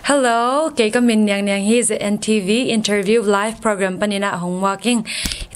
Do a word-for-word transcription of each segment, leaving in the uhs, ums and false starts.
Hello, kei ka min Niang Niang hi. Z N T V interview live program panin ah hong muak ing.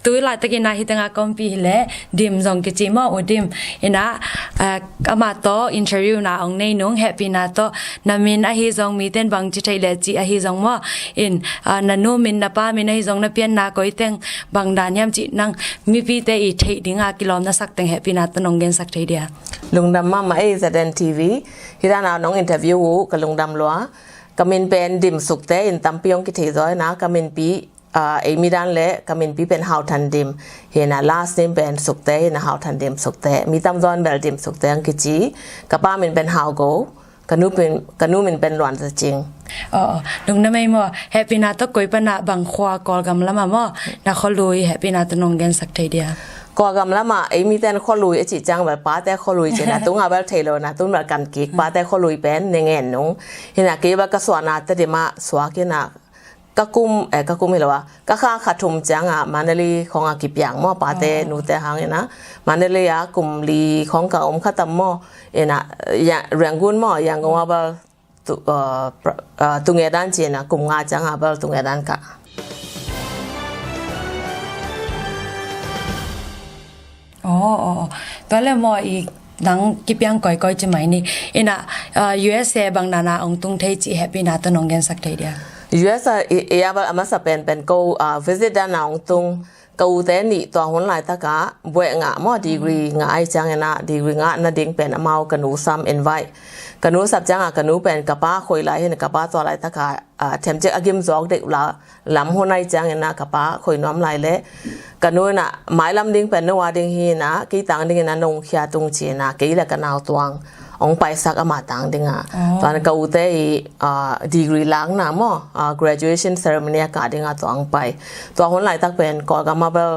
Tu laitakin ah hi tengah ka ompih hi leh Dim zong kici maw, U Dim. In ah, ah, amah tawh interview na hong nei nung, hehpihna tawh na min ahi zong, mite in bang ci thei leh cih ahi zong maw. In, ah, na nu min, na pa min ahi zong, na pianna koi teng, bang dan hiam cih nang mipite i theih ding a kilawm na sak teng hehpihna tawh nong gensak thei dia? Lungdam mahmah ei, Z N T V. Hi dan ah nong interview uh ka lungdam lua. Ka min pen Dim Sukte, in tampi hong kithei zaw in ah, ka minpi, ah, ei mi dan leh ka minpi pen Hau Than Dim hi in ah, last name pen Sukte hi in ah, Hau Than Dim Sukte. Mi tamzaw in bel Dim Sukte hong kici. Ka pa min pen Hau Go, ka nu min, ka nu min pen Luan Za Cing. Oh, lungdam ei maw. Hehpihna tawh koi pan ah, bang khua, Kawlgam lam ah maw, na khualui hehpihna tawh nong gensak thei dia? Kawlgam lam ah ei mite in khualui a cih ciang bel pate khualui ci in ah, tung ah bel thei lo in ah, tun bel kan kik, pate khualui pen ne ngen nung. Hi in ah kei bel ka suahna Tedim ah suak in ah, ka kum, eh, ka kum hi lo a, ka kha kha thum ciang ah Mandalay khawng ah kipiang maw, pate nute hang in ah. Mandalay ah kum li khawng ka om khatam maw. In ah, ya, Rangoon maw, Yangon ah bel tu, uh, pra-, uh, tunge dan ci in ah, kum nga ciang ah bel tunge dan kah. Oh, oh, oh. Tua leh maw, i nang kipiang koikoi ci mai ni. In ah, uh, U S A bang dan ah hong tung thei cih hehpihna tawh nong gensak thei dia? U S A i, i a bel a masa pen pen ko, uh, visit dan ah hong tung, ka ute nih tua hun laitak ah bueh ngah maw, degree ngah ahih ciang in ah, degree ngah nading pen amau ka nu sam invite. Ka nu sam ciang ah, ka nu pen ka pa khoi lai hi in ah, ka pa tua laitak ah, ah, themcik a gim zawk deuh la lam hun ahih ciang in ah, ka pa khoi nuam lai leh, ka nu in ah, mailam ding pen no a ding hi in ah, kei tang ding in ah nong khia tung ci in ah, kei leh ka nau tuang hong paisak, amah tang ding ah. Oh. Tua in ah ka ute i, ah, degree lakna maw, ah, graduation ceremony a kah ding ah tua hong pai. Tua hun laitak pen Kawlgam ah bel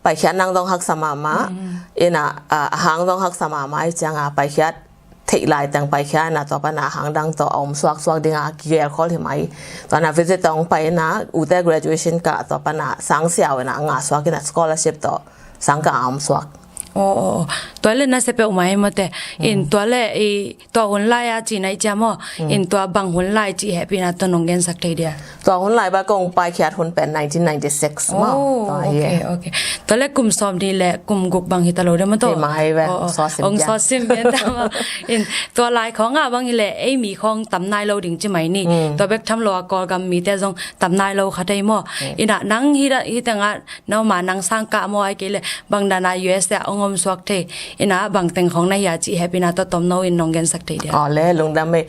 paikhiat nang zong haksa mahmah. Mm. In ah, ah, a hang zong haksa mahmah ahih ciang ah, paikhiat theih lai teng paikhia in ah, tua pan ah a hang dang tawh a om suaksuak ding ah, kigelkhol hi mai. Tua in ah visit tawh hong pai in ah, ute graduation kah, tua pan ah sang siau in ah ngah suak in ah, scholarship tawh sang kah a om suak. Oh, oh, oh. Tua leh nasia peuhmah hi maw te. In tua leh i, tua hun lai a cih na hih ciang maw. In tua bang hun lai cih hehpihna tawh nong gensak thei dia? Tua hun lai bel kong paikhiat hun pen nineteen ninety-six maw. Oh, tua hi, okay, okay. Tua leh kum sawm nih leh kum guk bang hi ta lo dia maw tawh? Hi mah hi ve. Oh, oh. Sawsim dia. Hong sawsim pian ta maw. In tua lai khawng ah bang hi leh ei mi khawng tam nai lo ding ci mai ni. Tua bek tham lo a Kawlgam mite zong tam nai lo kha thei maw. In ah nang hi da, hi teng ah, no ma nang sang kah maw, ahih kei leh bang dan ah U S A hong om suak thei, in ah bang teng khawng na hia cih hehpihna tawh tomno in nong gensak thei dia? Oh, le lungdam ei.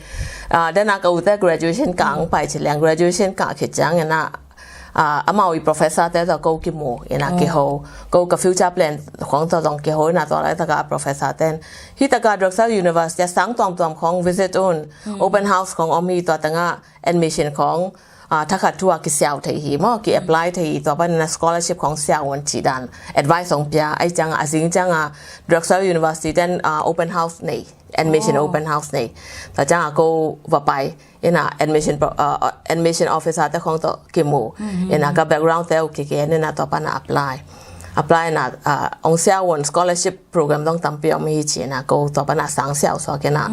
Ah, dan ah ka ute graduation kah hong pai ci leng, graduation kah khit ciang in ah, ah, amau i professor te tawh ko kimu in ah kiho. Ko ka future plan khawng tawh zong kiho in ah, tua laitak ah professor ten, hi tak ah Drexel University ah sang tuamtuam khawng visit un, open house khawng om hi, tua teng ah admission khawng, ah, thakhat thu ah kisiau thei hi maw, ki-apply thei hi, tua pan in ah scholarship khawng siau un cih dan advice hong pia. Ahih ciang ah, a zing ciang ah Drexel University ten, ah, open house nei, admission open house nei. Tua ciang ah ko va pai in ah admission pro-, ah, ah, admission officer te khawng tawh kimu. In ah ka background te uh kigen in ah, tua pan ah apply. Apply in ah, ah, hong siau un, scholarship program zong tampi om hi ci in ah, ko tua pan ah sang siau suak in ah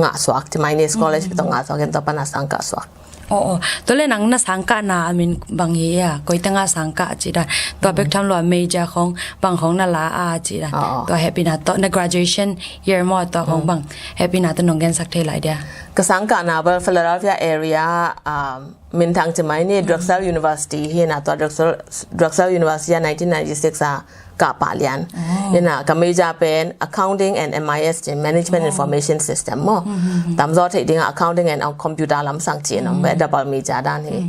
ngah suak ci mai ni, scholarship tawh ngah suak in tua pan ah sang kah suak. Oh, oh. Tua leh nang na sang kahna a min bang hi a, koi teng ah sang kah cih dan. Tua bek tham lo a major khawng, bang khawng na la a cih dan. Oh, oh. Tua hehpihna tawh, na graduation year maw, tua khawng bang hehpihna tawh nong gensak thei lai dia? Ka sang kahna bel Philadelphia area, um, minthang ci mai ni, Drexel University hi in ah, tua Drexel, Drexel University ah nineteen ninety-six ah kah pah lian. Oh. In ah ka major pen accounting and M I S ci, management information system maw. Tamzaw theih ding ah accounting and, uh, computer lamsang ci in ah, beh double major dan hi.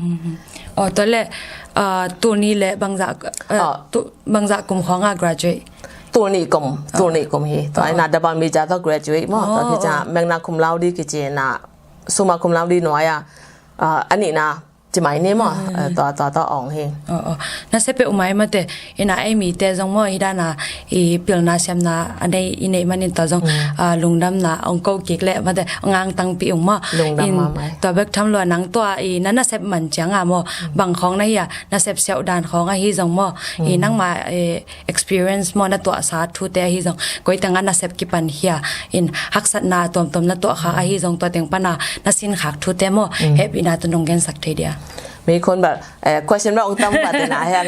Oh, tua leh, ah, tul nih leh bangzah, ah, tu-, bangzah kum khawng ah graduate? Tul nih kum, tul nih kum hi. Tua in ah double major tawh graduate maw. Tua khit ciang ah magna cum laude kici in ah, summa cum laude nuai ah, ah, a nihna Ci mai ni maw, eh, tua, tua, tua ong hi. Oh, oh. Na sia peuhmah mate, ina ei mite zong maw, hi dana i pilna siamna a nei, i neih manin tua zong, ah, lungdamna ong ko kik leh mate, ong angtangpi ung maw. Lungdam mahmah. Tua bek tham lo a nang tua i na nasep man cianga maw, bang khawng na hi a, nasep siauh dan khawng ahi zong maw, i nangma, eh, experience maw, na tuahsa thute ahi zong, koi tengah nasep kipan hia, in haksatna tuamtuam na tuahkhak ahi zong, tua teng pana na sinkhak thute maw, hehpihna tawh nong gensak thei dia? Mi khun bel, eh, question bel ong tam bel dena hiang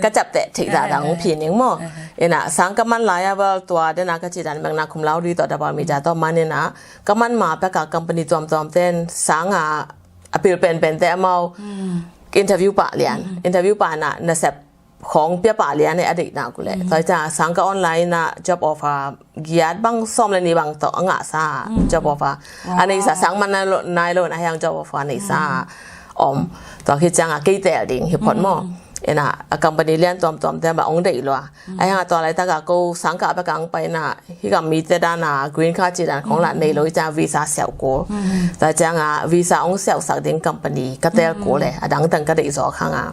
ka ciapteh theih zah dang ong phi ning maw. Ina sang ka man lai a bel tua dena ka cih dan bek na khum lau di tawh Double Media tawh man ina ka man ma peka company tuamtuam ten sanga a pil penpen te amau interview pah lian, interview pah na nasep khawng pia pah lian e a deihna ku leh. Tua hi ciang sang ka online na job offer giat bang sawm le nih bang tawh a ngahsa job offer. A neihsa sang man nai lo, nai lo na hiang job offer a neihsa om. Tua khit cianga kei tel ding hi phot maw. Ina a company lian tuamtuam te bang ong deih lua. A hiang a tua laitaka ko sang ka bek ang paina hi gam mite dana green card ci dan khawng lah nei lo hi cianga visa siauh kul. Tua cianga visa ong siauhsak ding company ka tel kul le a dangtang ka deih zawk hanga.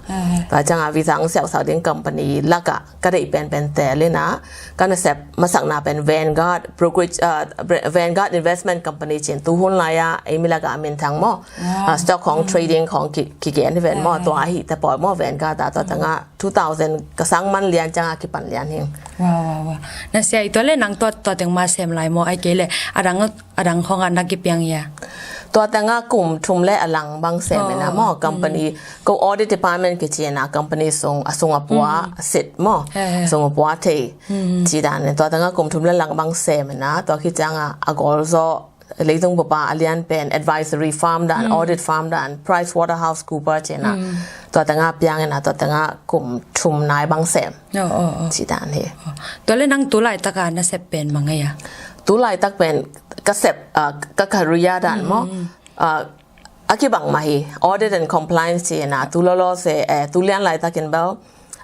Tua cianga visa ong siauhsak ding company laka ka deih penpen tel ina ka nasep masakna pen Vanguard brokerage, ah, Vanguard Investment Company cin tuhun laia ei mi laka a minthang maw. Ah, stock khawng trading khawng ki, kigen hi ven maw, tua ahi te pawi maw Vanguard a tua tengah two thousand ka sang man lian cianga kipan lian hing. Wow, wow, wow. Na sia i tua le nang tua, tua teng ma sem lai maw, ai kei le a dang, a dang khawng a na kipiang ia? Tua tengah kum thum le a lang bang sem ina maw, company ko audit department kici ina company sung, a sung a pua sit maw. Sung a pua thei ci dan tua tengah kum thum le lang bang sem ina tua khit cianga a gol zaw leitung bupa a lian pen advisory firm dan, audit firm dan, Price Waterhouse Cooper cina. Tua tengah piang ina tua tengah kum thum nai bang sem. Oh, oh, oh. Ci dan hi. Oh. Tua le nang tu laitaka nasep pen bang aia? Tu laitak pen ka sep, ah, ka career dan maw. Ah, a kibang mah hi, audit and compliance cina tu lolo se, eh, tu lian laitakin bel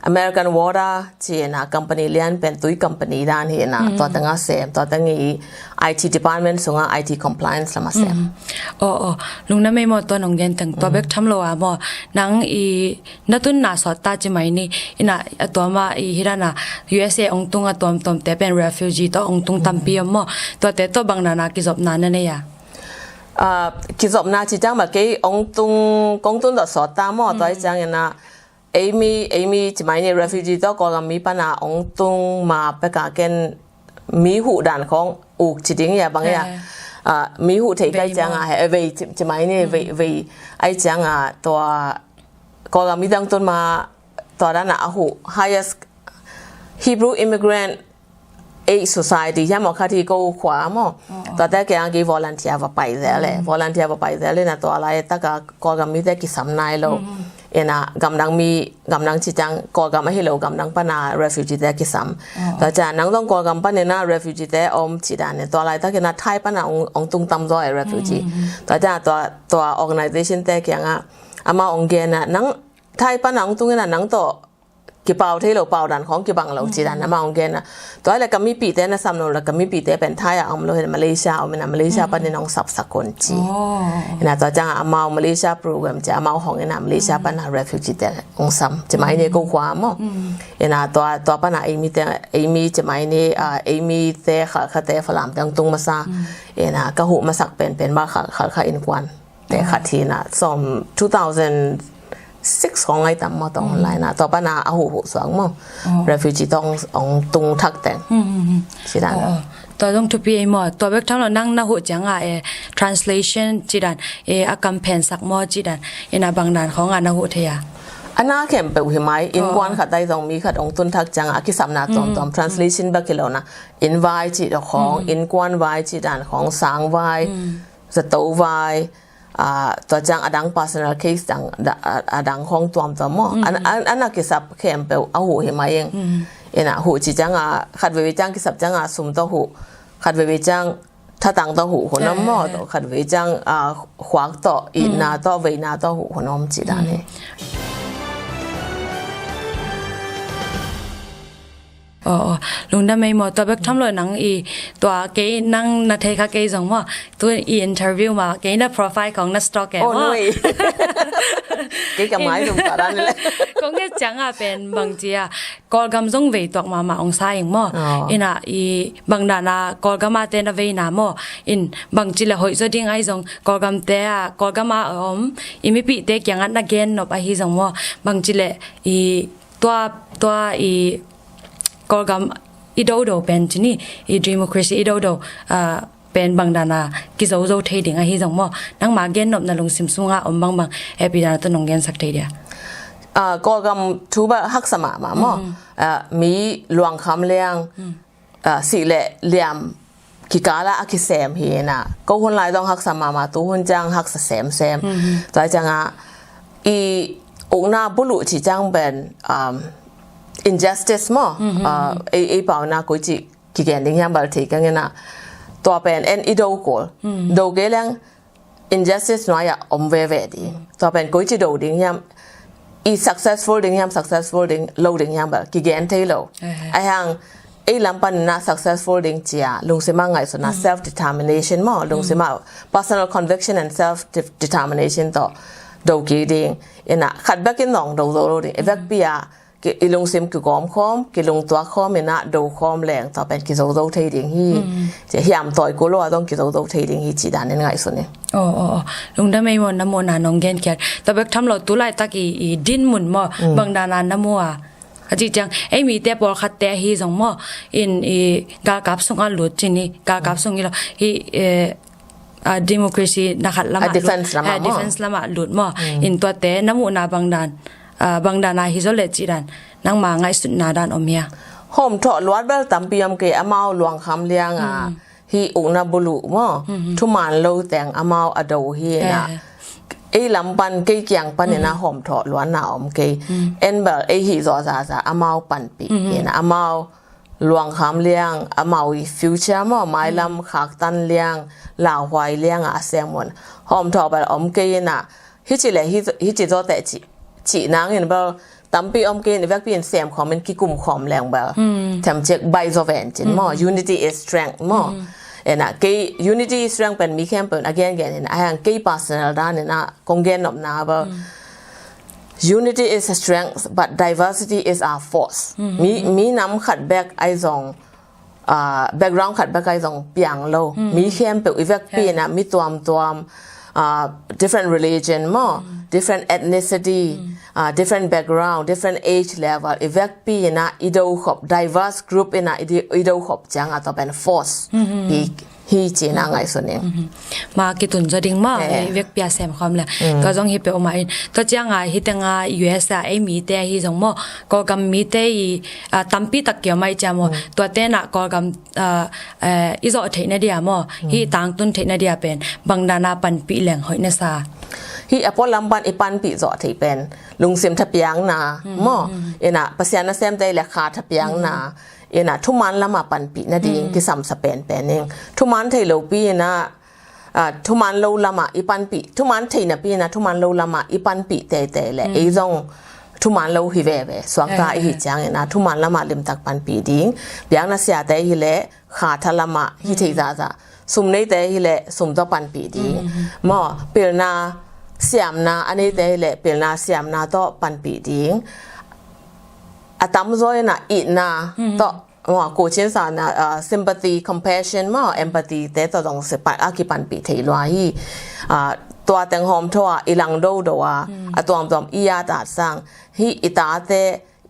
American Water cina company lian pen tui company dan hi ina, tua tengah sem, tua tengah i I T department sunga I T compliance lama sem. Oh, oh. Lungna mei maw tua nong gen teng, tua bek tham lo a maw. Nang i na tunna sawt ta ci mai ni, ina a tua ma i hi dana U S A ong tung a tuamtuam te pen refugee tawh ong tung tampi om maw. Tua te tawh bang dana kizopna na nei a? Ah, kizopna ci ciang bel kei ong tung, kong tun tawh sawt ta maw, tua hi ciang ina ei mi, ei mi ci mai ni refugee tawh Kawlgam mi pana ong tung ma peka ken mi huh dan khawng uk ci ding ia bang ia. Ah, mi huh thei kai cianga he, vei ci, ci mai ni vei, vei ai cianga tua Kawlgam mi dang tun ma tua dana a huh highest Hebrew immigrant Aid Society hiam aw khat hi ko khua maw. Tua te kei ang kei volunteer va pai zel le. Volunteer va pai zel le na tua laitaka Kawlgam mite kisam nai lo. Ina gamdang mi, gamdang ci ciang Kawlgam ahi lo gamdang pana refugee te kisam. Tua ciang nang zong Kawlgam panina refugee te om ci dan ina tua laitak ina Thai pana ong, ong tung tamzaw e refugee. Tua ciang tua, tua organization te kianga ama ong gen a nang Thai pana ong tung ina nang tawh kipau thei lo, pau dan khawng kibang lo ci dan ama ong gen a. Tua le ka mipite na sam lo le ka mipite pen Thai a om lo hi, Malaysia om ina Malaysia panin ong sapsak un ci. Ina tua ciang amau Malaysia program ci amau hong ina Malaysia pana refugee te ong sam ci mai ni ko khua maw. Ina tua, tua pana ei mite, ei mi ci mai ni, ah, ei mite khalkha te Falam te ong tung masa. Ina ka huh masak penpen ma khal, khalkha innkuan te khat hi na, sawm two thousand six khawng ai tam maw tawng lai na, tua pana a huh huh suak maw. Refugee tawh ong tung thak teng. Ci dan. Tua zong thupi ei maw, tua bek tham lo nang na huh cianga e translation ci dan, e a kam phensak maw ci dan, ina bang dan khawng a na huh thei a? A na khempeuh hi mai, innkuan khat ai zong mi khat ong tun thak cianga a kisapna tuamtuam translation bek hi lo na, inn vai ci dan khawng, innkuan vai ci dan khawng, sang vai, zato vai, ah, tua ciang a dang personal case dang, da, a, a dang khawng tuamtuam maw. An, an, an a kisap khempeuh a huh hi mai ing. Ina huh ci cianga khat veve ciang kisap cianga sum tawh huh, khat veve ciang thatang tawh huh hun om maw, khat veve ciang, ah, khuak tawh, itna tawh, veina tawh huh hun om ci dan hi. Aw, aw, lungdam ei maw, tua bek tham lo nang i, tua kei nang na thei kha kei zong maw, tu i interview ma kei na profile khong na stalk e maw. Kei ka mai lum ka dan le. Kong nget ciang a pen bang ci a, Kawlgam zong vei tuak mahmah ong sa ing maw. Ina i bang dan a Kawlgam a te na vei na maw, in bang ci le hoih zaw ding ai zong Kawlgam te a, Kawlgam a om i mipih te kiangah na gen nop ahi zong maw, bang ci le i tua, tua i Kawlgam i dodo pen ci ni, i democracy i dodo, ah, pen bang dan a kizozo thei ding ahi zong maw, nangma gen nopna lungsim sunga om bangbang hehpih dan a tu nong gensak thei dia? Ah, Kawlgam thu bel haksa mahmah maw. Ah, mi luangkham liang, ah, sih le liam kikala a kisem hi ina. Ko hun lai dong haksa mahmah, tu hun ciang haksa semsem. Tua ciang a i ukna buluh ci ciang pen, um, injustice maw. Ah, ei, ei pau na koi ci kigen ding hiam bel thei keng ina. Tua pen en i do kul. Do kei leng injustice nuai ah om veve ding. Tua pen koi ci do ding hiam, i successful ding hiam, successful ding lo ding hiam bel kigen thei lo. Ahi hang ei lam pan ina successful ding ci a lungsim a ngaihsutna, self determination maw, lungsim a personal conviction and self determination tawh do kik ding. Ina khat bek in nong do zo lo ding. I vekpi a i lungsim kigawm khawm, kilungtuak khawm ina do khawm leng tua pen kizozo thei ding hi. Hiam tawi kul lo a dong kizozo thei ding hi ci dan in ngaihsun ing. Aw, aw, aw. Lungdam ei maw, na muhna nong gen khiat. Tua bek tham lo tu laitak i, i din mun maw, bang dan a na mu a, a ci ciang ei mite pawlkhat te ahi zong maw, in i galkap sung a lut ci ni, galkap sung hi lo hi, eh, ah, democracy na khat lamah lut, defense lamah maw. In tuate na muhna bang dan, ah, bang dan a hi zaw le ci dan, nangma ngaihsutna dan om hia? Hawmthawh luat bel tampi om kei, amau luangkham liang a hi ukna buluh maw, thuman lo teng amau a do hi ina. Ei lam pan, kei kiang pan ina hawmthawh luatna om kei. En bel ei hih zawh zahzah amau panpih ina, amau luangkham liang, amau i future maw, mailam khaktan liang, lauhuai liang a a sem un hawmthawh bel om kei ina. Hici le hi, hici zawte ci, ci nangin bel tampi om kei in i vekpi in sem khawm in kikum khawm leng bel themcik bai zaw ven cin maw. Unity is strength maw. Ina kei unity is strength pen mi khempeuh in a gengen in, ahi hang kei personal dan ina kong gen nopna bel unity is a strength, but diversity is our force. Mi, mi nam khat bek ai zong, ah, background khat bek ai zong piang lo. Mi khempeuh i vekpi ina mi tuamtuam, ah, different religion maw, different ethnicity, ah, different background, different age level, i vekpi ina i do khop, diverse group ina i di-, i do khop ciang a tua pen force pi hi ci ina ngaihsun ing. Ma kitun zaw ding maw, eh, vekpi a sem khawm le. Tua zong hi peuhmah in. Tua ciang a hi teng a U S a ei mite ahi zong maw, Kawlgam mite i, ah, tampi tak kiom ai cia maw. Tuate na Kawlgam, ah, eh, i zawh theih na dia maw, hi tangtun theih na dia pen bang dan a panpih leng hoih na sa? Hi a pualam pan i panpih zawh theih pen lungsim thapiakna maw. Ina Pasian nasemte le kha thapiakna. Ina thuman lama panpih nading kisamsa penpen ing. Thuman thei lopi ina, ah, thuman lo lama i panpih, thuman thei napi ina thuman lo lama i panpih teitei le ei zong thuman lo hi veve. Suangta i hi ciang ina thuman lama limtak panpih ding. Biakna siate hi le kha tha lama hi thei zahzah. Sum neite hi le sum tawh panpih ding. Maw, pilna siamna a neite hi le pilna siamna tawh panpih ding. A tamzaw ina itna tawh, maw, kucin sana, ah, sympathy, compassion maw, empathy te tawh zong si pan, a kipanpih thei lua hi. Ah, tua teng hawmthawh a i lang dodo a, a tuamtuam i a tatsang hi i tate,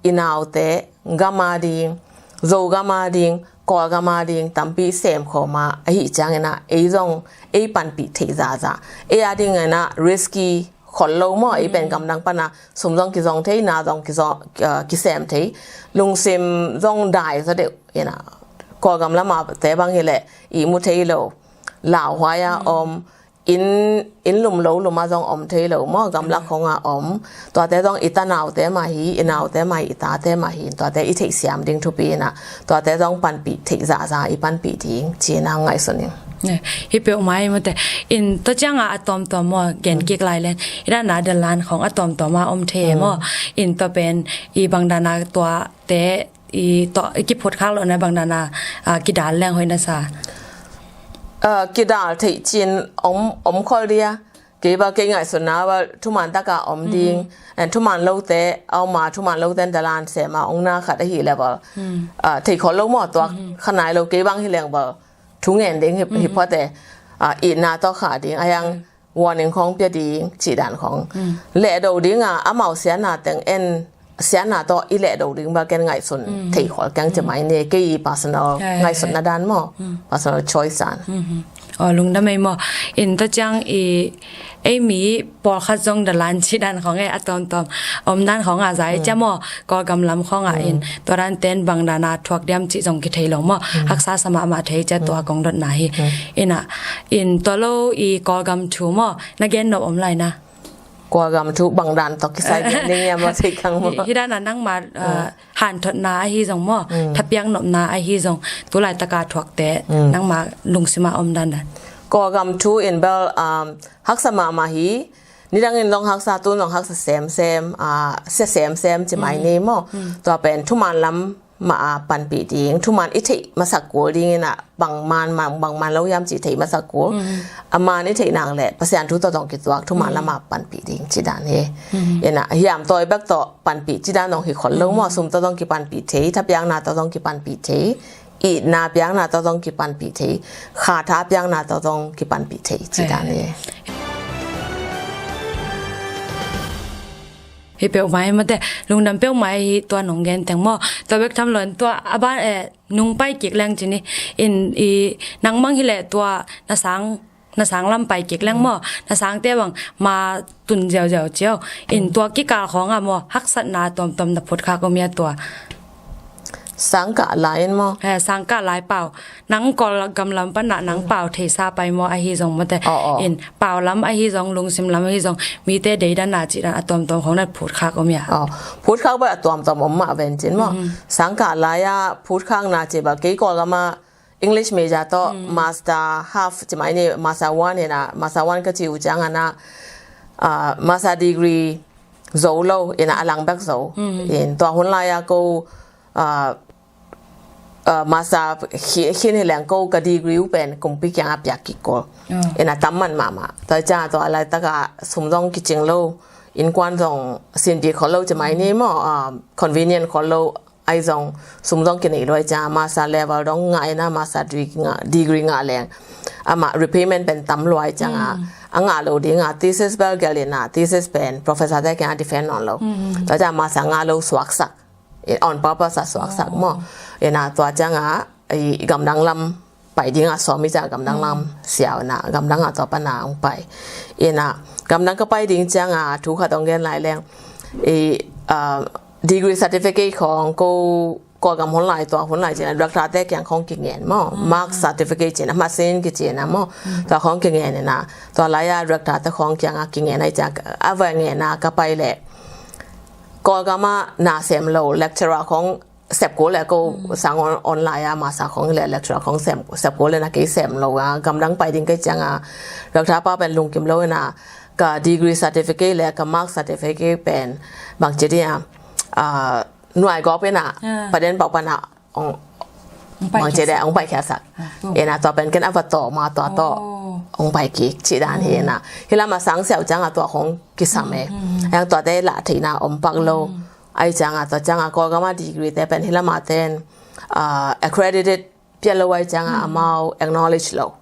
i naute, gam a ding, Zogam a ding, Kawlgam a ding tampi sem khawm a, ahi ciang ina ei zong ei panpih theih zahzah. Ei a ding ina risky khol lo maw, ei pen gamdang pana sum zong kizong thei, na zong kizong, ah, kisem thei, lungsim zong dai zaw deuh ina. Kawlgam lama te bang hi le i mu thei lo, lauhuai a om, inn, inn lum lo lum a zong om thei lo maw, gamlak khong a om. Tuate zong i tanaute mah hi, i naute mah hi, i tate mah hi, tuate i theihsiam ding thupi ina. Tuate zong panpih theih zahzah i panpih ding ci ina ngaihsun ing. Hi peuhmah i mute. In tua ciang a a tuamtuam maw, gen kik lai leng, i dan a dalan khong a tuamtuam a om thei maw. In tua pen i bang dan a tuate i tawh i kiphut khak lohna bang dana, ah, kidal leng hoih na sa? Ah, kidal theih cin om, om khol dia. Kei bel kei ngaihsutna bel thuman taka om ding, and thuman lote, a om a thuman lote dalan sem a ong na khat ahi le bel, ah, thei khol lo maw, tuak kha nai lo, kei bang hi leng bel thu ngen ding hi, hi phot e. Ah, itna tawh kha ding, a hiang warning khong pia ding, cih dan khong. Lehdo ding a, amau siatna teng en, siatna tawh i lehdo ding bel ken ngaihsun thei khol keng ci mai ni, kei i personal ngaihsutna dan maw, personal choice dan. Aw, lungdam ei maw. In tua ciang i, ei mi pawlkhat zong dalan cih dan khong e, a tuamtuam om dan khong a zai cia maw, Kawlgam lam khong a in, tua dan ten bang dana thuak diam cih zong kithei lo maw. Haksa sa mahmah thei cia tua kong dotna hi. Ina, in tua lo i Kawlgam thu maw, na gen nop om lai na? Kawlgam thu bang dan tawh kisai gen ding ia maw, thei kang maw. Hi, hi dana nangma, ah, hanthotna ahi zong maw, thapiak nopna ahi zong, tu laitaka thuakte nangma lungsima om dandan. Kawlgam thu in bel, um, haksa mahmah hi, nidangin zong haksa, tun zong haksa semsem, ah, sia semsem ci mai ni maw. Tua pen thuman lam mah a panpih ding, thuman i theih masak kul dingin a, bangman, bangman lo hiam cih theih masak kul. A man i theih nak leh Pasian thu tawh zong kituak, thuman lam a panpih ding cih dan hi. Ina, hiam tawi bek tawh panpih cih dan zong hi khol lo maw, sum tawh zong kipanpih thei, thapiakna tawh zong kipanpih thei, itna piakna tawh zong kipanpih thei, khatha piakna tawh zong kipanpih thei cih dan hi. Hi peuhmah hi mate, lungdam peuhmah hi tua nong gen teng maw. Tua bek tham lo in tua a ban, eh, nung pai kik leng ci ni. In i nangmang hi leh tua na sang, na sang lam pai kik leng maw. Na sangte bang ma tun ziauziau cio. In tua kikal khong a maw, haksatna tuamtuam na phut khak om ia tua? Sangkah lai in maw? Eh, sangkah lai pau. Nang Kawlgam lam pana nang pau theisa pai maw, ahi zong mate. Aw, aw. In pau lam ahi zong, lungsim lam ahi zong, mite deidanna cih dan a tuamtuam khong na phut khak om ia? Aw, phut khak bel a tuamtuam om mah ven cin maw. Sangkah lai a phut khakna cih bel kei Kawlgam a English major tawh master half ci mai ni, master one hi na, master one ka ci uh ciang a na, ah, master degree zo lo, ina a lang bek zo. In tua hun lai a ko, ah, ah, master khin, khin hi leng ko ka degree uh pen kumpi kiang a piak kik kul. Ina tam man mahmah. Tua ciang a tua laitaka sum zong kicing lo, innkuan zong sinpih khol lo ci mai ni maw, ah, convenient khol lo, ahi zong sum zong kinei lo ai ciang a master level dong ngah ina, master degree ngah, degree ngah leng amah repayment pen tam lo ai ciang a, a ngah lo ding a thesis bel gelh ina, thesis pen professor te kiang a defend nawn lo. Tua ciang a master ngah lo suaksak, on purpose a suaksak maw. Ina tua ciang a i gamdang lam pai ding a sawm i ciang a gamdang lam siau ina, gamdang a tua pana ong pai. Ina gamdang ka pai ding ciang a thu khat ong gen lai leng, i, ah, degree certificate khong ko Kawlgam hun lai, tua hun lai cin a doctor te kiang khong kingen maw. Mark certificate cin a, masin kicin a maw. Tua khong kingen ina, tua lai a doctor te khong kiang a kingen ai ciang a va ngen a ka pai leh Kawlgam a na sem lo lecturer khong sep kul le ko sang on, online a masa khong le lecturer khong sem, sep kul le na kei sem lo a, gamdang pai ding kei ciang a, doctor pa pen lungkim lo ina, ka degree certificate le ka mark certificate pen bang ci dia, ah, nuai gawp ina, paden pau pana ong, bang ci dia ong pai khia sak. Ina tua pen ken a va tawm a tua tawh ong pai kik ci dan hi ina. Hi lam a sang siau ciang a tua khong kisam e. Yang tua te la theihna om pak lo. Ai ciang a, tua ciang a Kawlgam a degree te pen hi lam a ten, ah, accredited pia lo ai ciang a, amau acknowledge lo.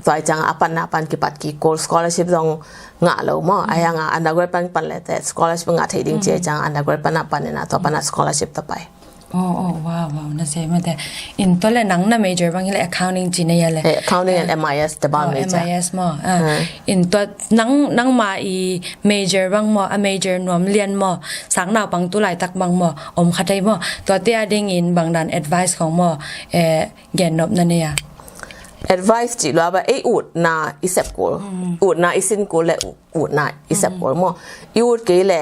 Tua ai ciang a, a panna pan kipat kik kul, scholarship zong ngah lo maw. Ai ciang a undergrad pan pan le te scholarship ngah thei ding ci ai ciang a, undergrad pan a pan ina, tua pan a scholarship ta pai. Oh, oh, wow, wow, na se mate. In tua le nang na major bang hi le accounting ci na ia le. Eh, accounting and M I S, double major. M I S maw. Ah. In tua nang, nangma i major bang maw, a major nuam lian maw, sang naupang tu laitak bang maw, om kha thei maw. Tua te a dingin bang dan advice khong maw, eh, gen nop na nei a? Advice ci lua bel ei utna i sep kul. Utna i sin kul le u-, utna i sep kul maw. I ut kei le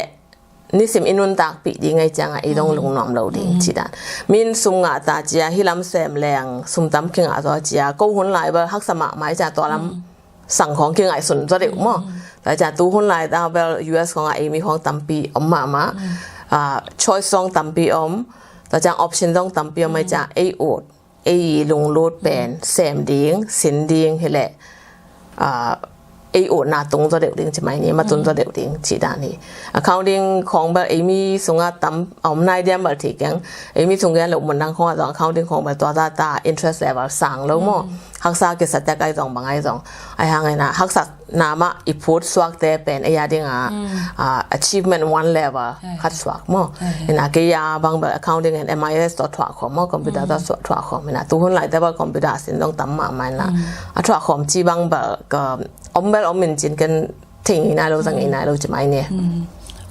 nisim i nuntakpih ding ai ciang a, i dong lungnuam lo ding ci dan. Min sum ngah ta ci a, hi lam sem leng sum tam kingah zaw ci a, ko hun lai bel haksa mahmah ai ciang tua lam sang khong kingaihsun zaw deuh maw. Tua ciang tu hun lai ta bel U S khong a ei mi khong tampi om mahmah. Ah, choice zong tampi om. Tua ciang option zong tampi om ai ciang ei ut, ei lunglut pen sem ding, sin ding hileh, ah, ei utna tung zaw deuh ding ci mai ni, ma tun zaw deuh ding ci dan hi. Accounting khong bel ei mi sungah tam a om nai diam bel thei keng, ei mi sung gen loh mun dang khong ah zong accounting khong bel tua zah ta interest level sang lo maw. Haksa kisa tek ai zong bang ai zong, ai hang ina haksa na mah i phut suakte pen ei a dinga, ah, achievement one level khat suak maw. Ina kei a bang bel accounting and M I S tawh thuah khawm maw, computer tawh thuah khawm ina. Tu hun laite bel computer sin zong tam mahmah ina. A thuah khawm ci bang bel ka om bel om in cin ken thei ngei nai lo, za ngei nai lo ci mai ni.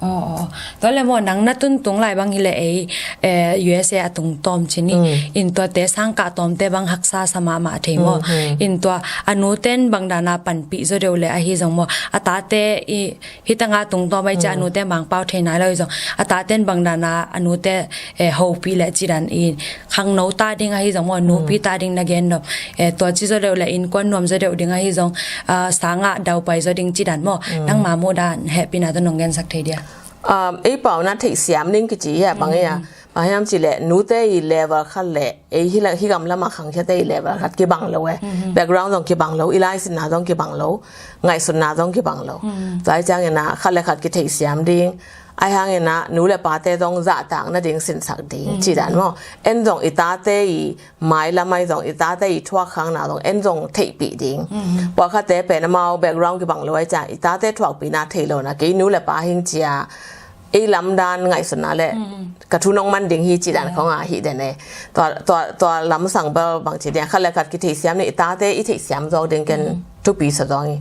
Aw, aw. Tua le maw nang na tun tung lai bang hileh ei, eh, U S A a tung tawm ci ni. In tuate sang kah tawmte bang haksa sa mahmah thei maw. In tua a nuten bang dana panpih zaw deuh le ahi zong maw. A tate i, hi tanga tung tawm ai ciang a nute mangpau thei nai lo hi zong. A taten bang dana a nute, eh, hopih le ci dan i khangno ta ding ahi zong maw, nupi ta ding na gen dawm. Eh, tua ci zaw deuh le innkuan nuam zaw deuh ding ahi zong, ah, sangah daupai zaw ding ci dan maw. Nangma muh dan hehpihna tawh nong gensak thei dia? Um, ei pau na theihsiam ding kici hi a bang ei a. Bang hiam ci le nute i level khat le ei hi la, hi gam lama khangkhiate i level khat kibang lo e. Background zong kibang lo, i laisinna zong kibang lo, ngaihsutna zong kibang lo. Tua ai ciang ina khat le khat kitheihsiam ding. Ai hang ina nu le pate zong zahtak nading sinsak ding ci dan maw. En zong i tate i mailam ai zong i tate i thuakkhakna zong en zong theihpih ding. Pawlkhatte pen amau background kibang lo ai ciang i tate thuakpihna thei lo na kei nu le pa hing cia ei lamdan ngaihsutna le ka thu nong man ding hi ci dan khong a hi den e. Tua, tua, tua lamsang bel bang ci dia khat le khat kitheihsiam ni i tate i theihsiam zawk ding ken thupi sa zawng hi.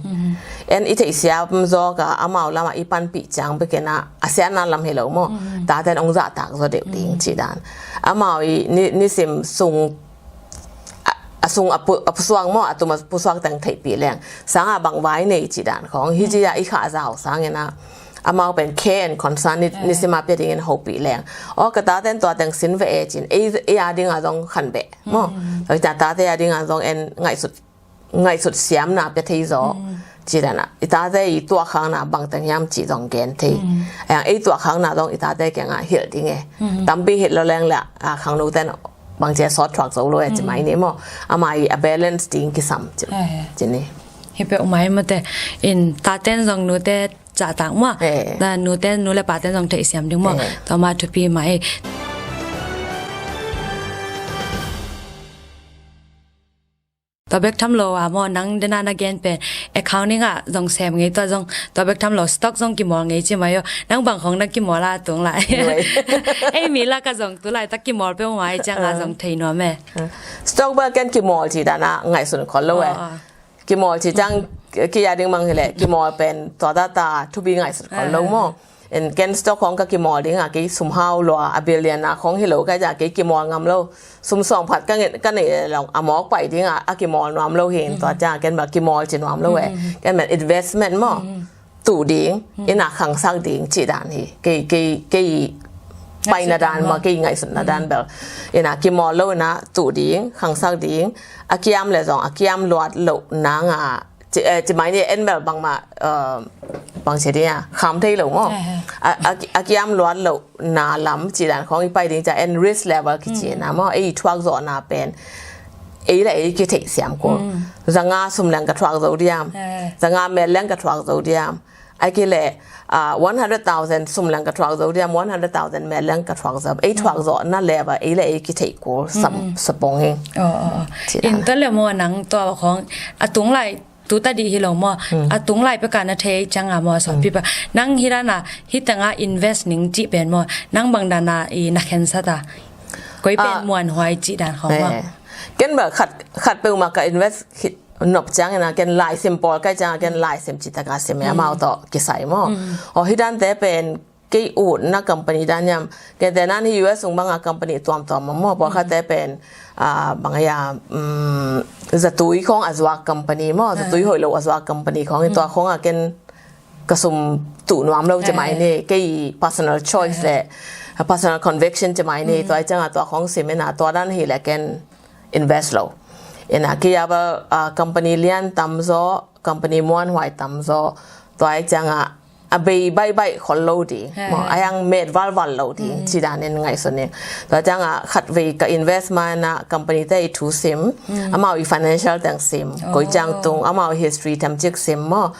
En i theihsiam zawk a amau lama i panpih ciang bek ina a siatna lam hi lo maw. Taten ong zahtak zaw deuh ding ci dan. Amau i ni, nisim sung a, a sung a pu, a pusuak maw, a tum a pusuak teng theihpih leng. Sanga bang vai nei ci dan khong. Hi ci a i khah zau sang ina. Amau pen care and concern ni, nisima pia dingin hopih leng. Aw ka taten tua teng sin ve e cin. Ei, ei a dinga zong khan beh maw. Tua i ta tate a dinga zong en ngaihsut ngaihsut siamna pia thei zaw. Ci dan a i tate i tuahkhakna bangteng hiam ci zong gen thei. Ayang ei tuahkhakna zong i tate kiangah hilh ding e. Tampi hilh lo leng le a khangnoten bang cia sawt thuak zo lo e ci mai ni maw. Ama i a balance ding kisam ci ni. Hi peuh mai mate in taten zong nute cahtak maw. Na nute nu le paten zong theihsiam ding maw. Tua mah thupi mai. Tua bek tham lo a maw nang dena na gen pen accounting ah zong sem ngei tua zong tua bek tham lo stock zong kimawl ngei ci mai aw. Nang bang khong na kimawl a tung lai. Ei mi laka zong tu laitak kimawl peuh mai cianga zong thei nuam e. Stock bel ken kimawl ci dana ngaihsun khol lo e. Kimawl ci ciang ki a ding mang hileh kimawl pen tua data thupi ngaihsun khol lo maw. En ken stock khong ka kimawl ding a kei sum hau lua a billion a khong hi lo ka ja kei kimawl ngam lo. Sum sawng phat ka ngen ka nei long a mawk pai ding a a kimawl nuam lo hi in tua ja ken ba kimawl ci nuam lo e. Ken men investment maw. Tu ding ina khangsak ding ci dan hi. Kei kei kei paina dan maw kei ngaihsutna dan bel ina kimawl lo ina tu ding khangsak ding a kiam le zong a kiam luat lo nanga ci, eh, ci mai ni en bel bangmah, eh, bang ci ding a kham thei lo maw. A, a, a kiam luat lo na lam ci dan khong i pai ding ca en risk level kici na maw ei thuak zawhna pen ei le ei kitheih siam kul. Zanga sum leng ka thuak zo diam. Zanga mel leng ka thuak zo diam. Ai ki le, ah, one hundred thousand sum leng ka thuak zo diam, one hundred thousand mel leng ka thuak zo. Ei thuak zawhna level ei le ei kitheih kul sam sapong hi. In ta le maw nang tua khong a tung lai tu ta dih hi lo maw. A tung lai peka na thei cianga maw sawtpi pa. Nang hi dana hi tanga invest ning ci pen maw. Nang bang dana i na khensa ta. Koi pen muan huai ci dan khong maw. Ken ba khat, khat peuh ma ka invest nop ciang ina ken laisim pawl kai cianga ken laisim ci taka sim e amau tawh kisai maw. Aw hi dante pen kei utna company dan yam. Kei te nan hi U S ung banga company tuamtuam maw. Pawlkhatte pen, ah, bang a ya, zatui khong a zuak company maw. Zatui hoih lo a zuak company khong i tua khong a ken ka sum tuh nuam lo ci mai ni. Kei personal choice le personal conviction ci mai ni. Tua i cianga tua khong sim ina tua dan hi le ken invest lo. Ina kei a ba, ah, company lian tam zaw, company muanhuai tam zaw. Tua i cianga a bei baihbaih khol lo ding maw, a yang met valval lo ding ci danin ngaihsun ning. Tua ciangah khatvei ka invest ma inah company te i thu sim, amau i financial teng sim, koi ciang tung, amau i history themcik sim maw.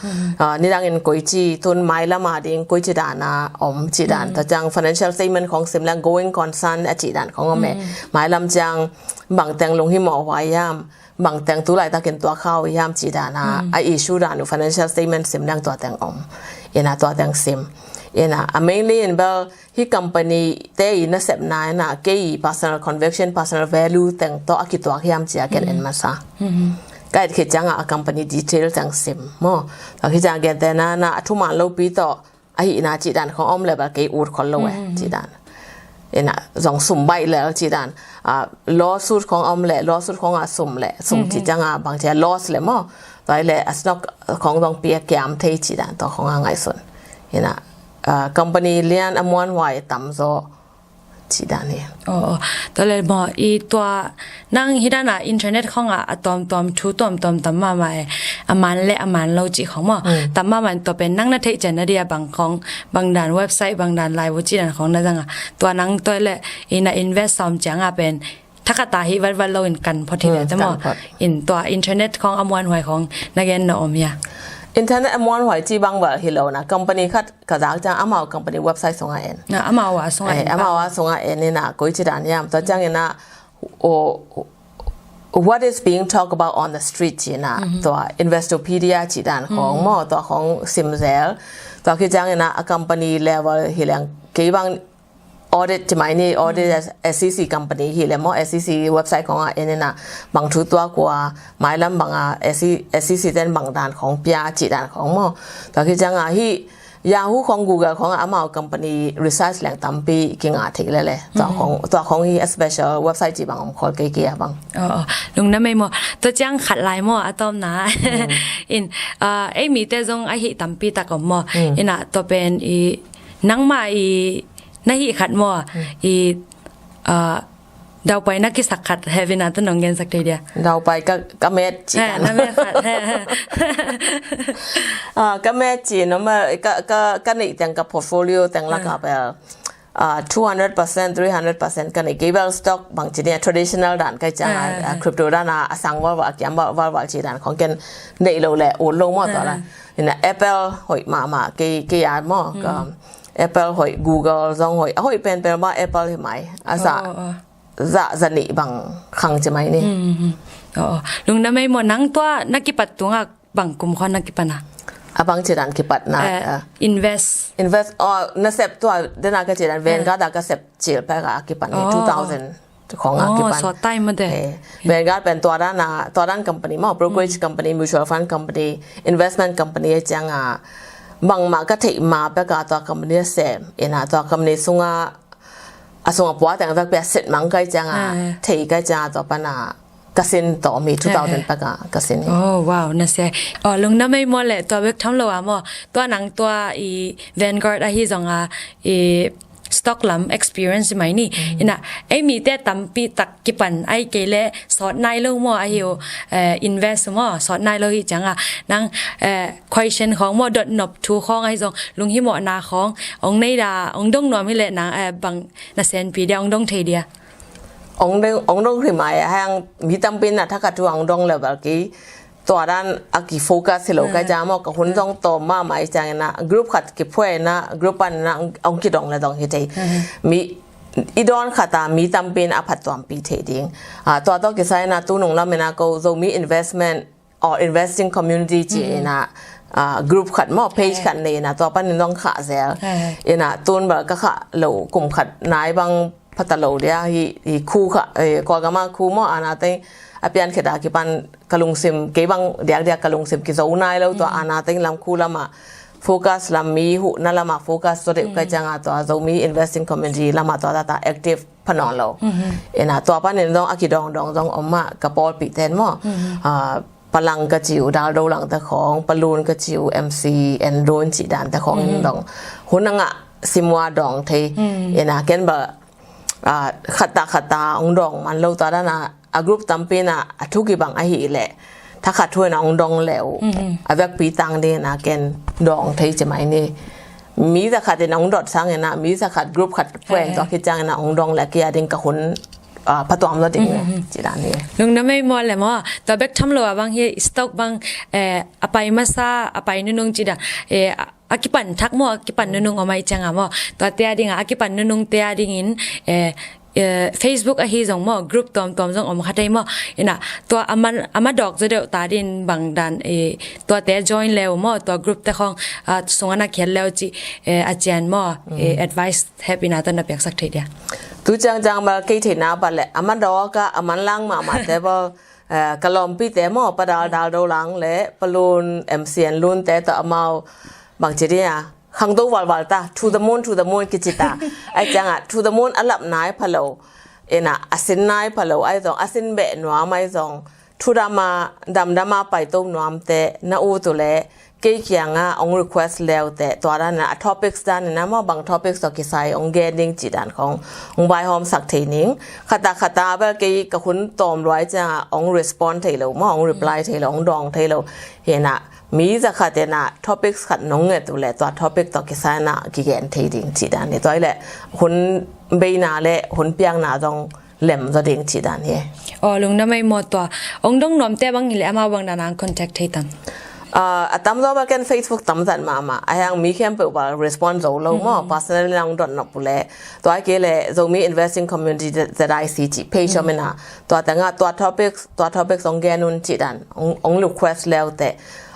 Nidangin koici tun mailama ding koici dana om ci dan. Tua ciang financial statement khong sim leng going concern a ci dan khong om e. Mailam ciang bangteng lunghimawh huai hiam, bangteng tu laitakin tuak khau hiam ci dana a issue dan uh financial statement sim dang tua teng om. Ina tua teng sim. Ina a mainly in bel hi company te i nasepna ina kei personal conviction, personal value teng tawh a kituak hiam ci a ken en masa. Ka et khit ciangah a company detail teng sim maw. Tua khit ciang gentehna na a thuman lopi tawh ahihna cih dan khong om le bel kei ut khol lo e cih dan. Ina zong sum baih lel cih dan. Lawsuit khong om le lawsuit khong a sum le sum cih ciang a bang cia loss le maw. Tua le a snok khong zong pia kiam thei cih dan tua khong a ngaihsun. Ina company lian a muanhuai tam zaw cih dan hi. Tua le maw i tua nang hi dana internet khongah a tawmtawm thu tawmtawm tam mahmah e, a man le a man lo cih khong maw. Tam mahmah in tua pen nang na theih cian na dia bang khong, bang dan website, bang dan laibu cih dan khong na zanga. Tua nang tua le i na invest sawm cianga pen thakhat a hi vatvat lo in kan phot hi le te maw. In tua internet khong a muanhuai khong na gen na om hia? Internet a muanhuai cih bang val hi lo na company khat ka zak ciang amau company website sungah en. Amau a sungah en. Amau a sungah en ina koi ci dan hiam. Tua ciang ina what is being talked about on the street ci ina tua Investopedia ci dan khong maw tua khong simzel. Tua khit ciang ina a company level hi leng kei bang audit ci mai ni audit SEC company hi le maw SEC website khong a en ina bang thu tua kua mailam bang a SEC ten bang dan khong pia ci dan khong maw. Tua khit ciang a hi Yahoo khong Google khong amau company research leng tampi kinga thei lele. Tua khong hi a special website ci bang om khol kei kei a bang. Lungna mei maw. Tua ciang khat lai maw a tawmna in ei mite zong ahi tampi tak om maw. Ina tua pen i nangma i na hih khat maw i daupai na kisak khat hevina tu nong gensak thei dia. Daupai ka met ci na met khat. Ka met ci no ma ka neih teng ka portfolio teng laka bel two hundred percent three hundred percent ka neih kei bel stock bang ci nia traditional dan kai ciang a crypto dan a sang valval a kiam valval ci dan khong ken neih lo le ut lo maw tua la. Ina Apple hoih mahmah kei kei a maw. Apple hoih, Google zong hoih, a hoih penpen mah Apple hi mai. A zah, zah, zah nih bang khang ci mai ni. Lungna mei maw nang tua na kipat tungah bang kum khon na kipan a? A bang ci dan kipat na invest. Invest, na sep tua dena ka ci dan Vanguard a ka sep cil pek a kipan ni two thousand. Khong a kipan. Sawt tai mate. Vanguard pen tua dan a tua dan company maw brokerage company, mutual fund company, investment company a ciang a bangmah ka theih ma pek a tua company a sem ina tua company sunga a sunga pua teng vek pia set mang kai ciang a thei kai ciang a tua pan a ka sin tawh mi two thousand pek a ka sin hi. Oh wow na sia. Lungna mei maw le tua bek tham lo a maw tua nang tua i Vanguard ahi zong a i stock lam experience mai ni. Ina ei mite tampi tak kipan ai kei le sawt nai lo maw ahi uh invest maw sawt nai lo hi ciang a nang question khong maw dot nop thu khong ahi zong lunghimawhna khong ong nei da ong dong nuam hi le nang bang na senpi dia ong dong thei dia. Ong dong ong dong ri mai hang mi tampi na thakhat thu ong dong le bal ki tua dan a ki focus hi lo kai ciang maw ka hun zong tawm mahmah i ciang ina group khat kiphuai ina group pan ina ong kidong le dong hi thei. Mi i dawn khat a mi tampi in a phat tuampi thei ding. Tua tawh kisai ina tu nung lam ina ko Zomi investment or investing community ci ina group khat maw page khat nei ina tua pan in zong khah zel. Ina tun bal ka khah lo kum khat nai bang phata lo dia hi khu kha Kawlgama khu maw ana teng a pian kheta kipan ka lungsim kei bang diak diak ka lungsim kizo nai lo tua ana teng lam khu lama focus lam mi huhna lama focus zo deuh kai cianga tua Zomi investing community lama tua tata active pha nawn lo. Ina tua panin zong a kidawng dawng zong om mah ka pawlpih ten maw Palang ka ci uh, Dal Do Lang te khawng, Palun ka ci uh, M C, En Dun cih dan te khawng in dong hun a ngah simua dawng thei. Ina ken bal khatta khatta ong dawng man lo ta dana a group tampi na a thu kibang ahi leh thakhat thu ina ong dawng le uh a vekpi tang ding ina ken dawng thei ci mai ni. Mi zakhat in hong dot sang ina, mi zakhat group khat phueng tua khit ciang ina hong dong le kei a ding ka hun, ah, phatuam zaw ding le ci dan hi. Lungdam ei maw le maw, tua bek tham lo a bang hi stock bang, eh, a pai masa, a pai nunung ci dan, eh, a, a kipan thak maw, a kipan nunung om ai ciang a maw, tua te a ding a, a kipan nunung te a ding in, eh, eh, Facebook ahi zong maw, group tuamtuam zong om kha thei maw. Ina, tua a man, a ma dawk zaw deuh ta din bang dan, eh, tua te join leu maw, tua group te khong, ah, sung ana khial leu ci, eh, a cian maw, eh, advice hepina tawh na piaksak thei dia. Tu ciangciang bal kei theihna bal le, a ma dawk a, a man lang mahmah te bal, eh, ka lawmpi te maw, Pa Dal Dal Do Lang le, Pa Lun, M C N Lun te tawh amau bang ci dia. Khangto valval ta, to the moon, to the moon kici ta. Ai ciangah, to the moon a lap nai pha lo. Ina, a sin nai pha lo, ai zong, a sin beh nuam, ai zong. Thudam a, damdam a paito nuam te, na ut uh le, kei kiangah, hong request leu te, tua dan a, a topics dan ina maw, bang topics tawh kisai, hong gen ding ci dan khong, hong vaihawm sak thei ning. Khata, khata, bel kei ka hun tawm luai ciangah, hong respond thei lo maw, hong reply thei lo, hong dawng thei lo. Hi na, mi zakhat ina topics khat nong nget uh le tua topic tawh kisai ina kigen thei ding ci dan hi. Tua hi le hun beina le hun piakna zong lem zaw ding ci dan hi. Aw, lungdam ei maw tua. Hong dong nuam te bang hi le amau bang dan a hong contact thei tam? Ah, a tam zaw bel ken Facebook tam zat mahmah. A hiang mi khempeuh bel respond zo lo maw. Personal ina hong dot nop uh le. Tua hi kei le Zomi Investing Community Z I C ci page om ina. Tua tengah tua topics, tua topics hong gen un ci dan. Hong, hong request leu te.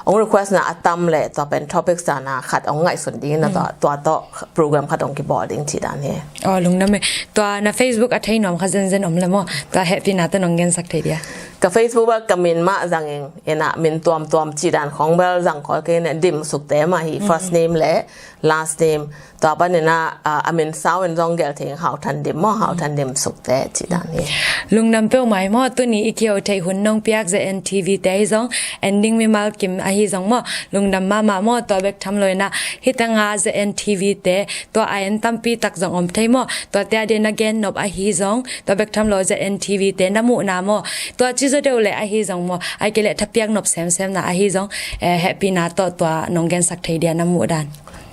Hong request na a tam le tua pen topics dan a khat hong ngaihsun ding na tua, tua tawh program khat hong kibawl ding ci dan hi. Aw, lungdam ei. Tua na Facebook a thei nuam kha zenzen om le maw. Tua hehpihna tawh nong gensak thei dia. Ka Facebook ah ka min mah zang ing, ina min tuamtuam ci dan khong bel zang khol kei ne, Dim Sukte mah hi, first name le last name. Tua panin a, a, a min sau in zong gelh thei ing, Hau Than Dim maw, Hau Than Dim Sukte ci dan hi. Lungdam peuhmah ei maw, tuni i kiho theih hun nong piak Z N T V te hi zong, ending mimal kim ahi zong maw, lungdam mahmah maw, tua bek tham lo ina, hi tengah Z N T V te, tua a en tampi tak zong om thei maw, tua te a ding na gen nop ahi zong, tua bek tham lo Z N T V te na muhna maw, tua ci zaw deuh le ahi zong maw, ai kei le thapiak nop semsemna ahi zong, eh, hehpihna tawh tua nong gensak thei dia na muh dan.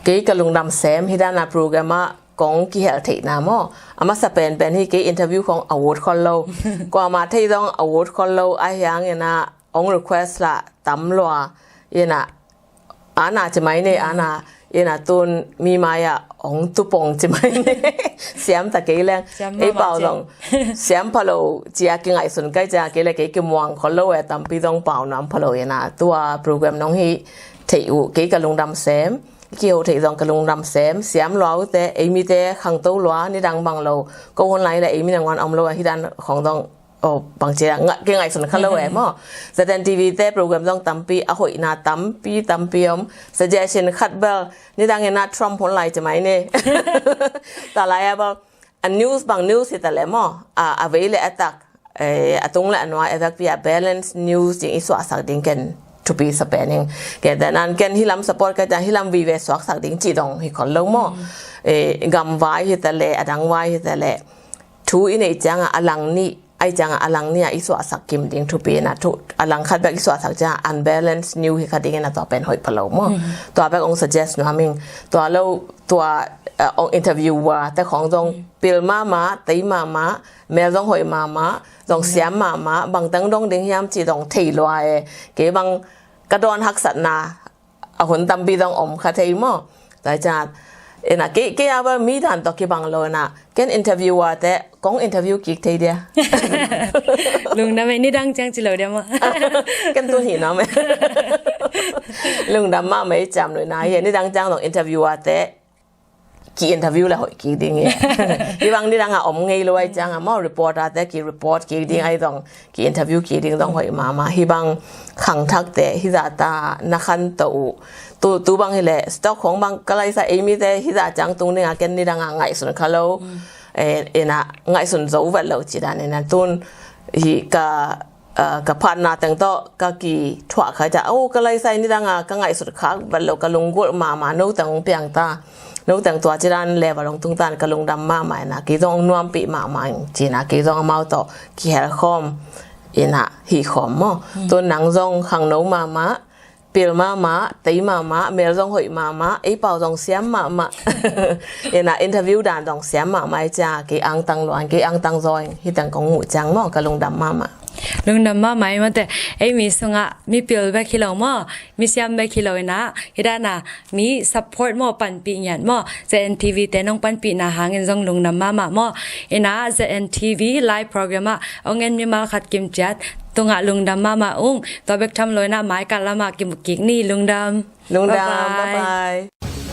Kei ka lungdam sem, hi dan a program ah kong kihel theihna maw. A masa penpen hi kei interview khong a ut khol lo. Kuamah thei zong a ut khol lo, a hiang ina hong request lah tam lua. Ina ana ci mai ne, ana ina tun mi mai ah hong tupong ci mai ne. Siam ta kei leng. Siam ei mahmah pau ci zong siam pha lo ci a kingaihsun kai ci a kei le kei kimuang khol lo e, tampi zong pau nuam pha lo ina tua program nong hi theih uh kei ka lungdam sem. Kiho theih zong ka lungdam sem, siam lua uh te, ei mite khangto lua, nidang bang lo, ko hun lai le ei mi nangawn om lo, hi dan khong zong, oh, bang ci a, nga-, kingaihsun kha lo e maw. Z N T V te program zong tampi, a hoihna tampi, tampi om, suggestion khat bel, nidang ina Trump hun lai ci mai ne. Tua lai a bel, a news bang news hi ta le maw, a, a vei le a tak, eh, a tung le a nuai a vekpi a balance news ding i suahsak ding ken thupi sa pen ing. Kei te nan ken hi lam support ka ciang hi lam vive suaksak ding ci dong hi khol lo maw. Eh, gam vai hi ta le, a dang vai hi ta le. Thu i neih ciang a, a lang nih, ai ciang a, a lang nih a i suahsak kim ding thupi na thu, a lang khat bek i suahsak ciang a unbalance news hi kha ding ina tua pen hoih pha lo maw. Tua bek hong suggest nuam ing. Tua lo, tua, eh, hong interview uh a, te khong zong pil mahmah, tei mahmah, mel zong hoih mahmah, zong siam mahmah, bang teng dong ding hiam ci zong thei lua e. Kei bang ka dawn haksatna, a hun tampi zong om kha thei maw. Tua ciang, ina kei, kei a bel mi dan tawh kibang lo ina, ken interview uh a te, kong interview kik thei dia. Lungdam ei, nidang ciang ci lo dia maw. Ken tu hi nuam ei. Lungdam mahmah ei, ciam lo ina hi, nidang ciang zong interview uh a te, ki interview le hoih kik ding hi. Hi bang nidang a om ngei lo ai ciang a maw, reporter te ki report kik ding ai zong, ki interview kik ding zong hoih mahmah. Hi bang khangthak te hi zah ta na khanto uh. Tu, tu bang hi le stock khong bang ka laisa, ei mite hi zah ciang tung ding a ken nidang a ngaihsun kha lo. Eh, ina ngaihsun zo vet lo ci dan ina tun hi ka ah, ka phatna teng tawh ka kithuah kha ciang, oh, ka laisai nidang a ka ngaihsut khak vet lo, ka lunggulh mahmah, no teng hong piang ta, no teng tua ci dan level hong tung ta in ka lungdam mahmah ina, kei zong hong nuampih mahmah ing ci ina, kei zong amau tawh kihel khawm ina hih khawm maw. Tun nang zong khangno mahmah, Pil mahmah, tei mahmah, mel zong hoih mahmah, ei pau zong siam mahmah. Ina interview dan zong siam mahmah ei cia, kei angtang luan, kei angtang zawing, hitang kong muh ciang maw, ka lungdam mahmah. Lungdam mahmah ei mawte, ei mi sungah mi pil bek hi lo maw, mi siam bek hi lo ina, hidana mi support maw, panpih ngiat maw, ZNTV te nong panpihna hangin zong lungdam mahmah maw. Ina ZNTV live program ah ong en mimal khat kim ciat tungah lungdam mahmah ung. Tua bek tham lo ina maikal lamah kimu kik ni. Lungdam. Lungdam. Bye bye.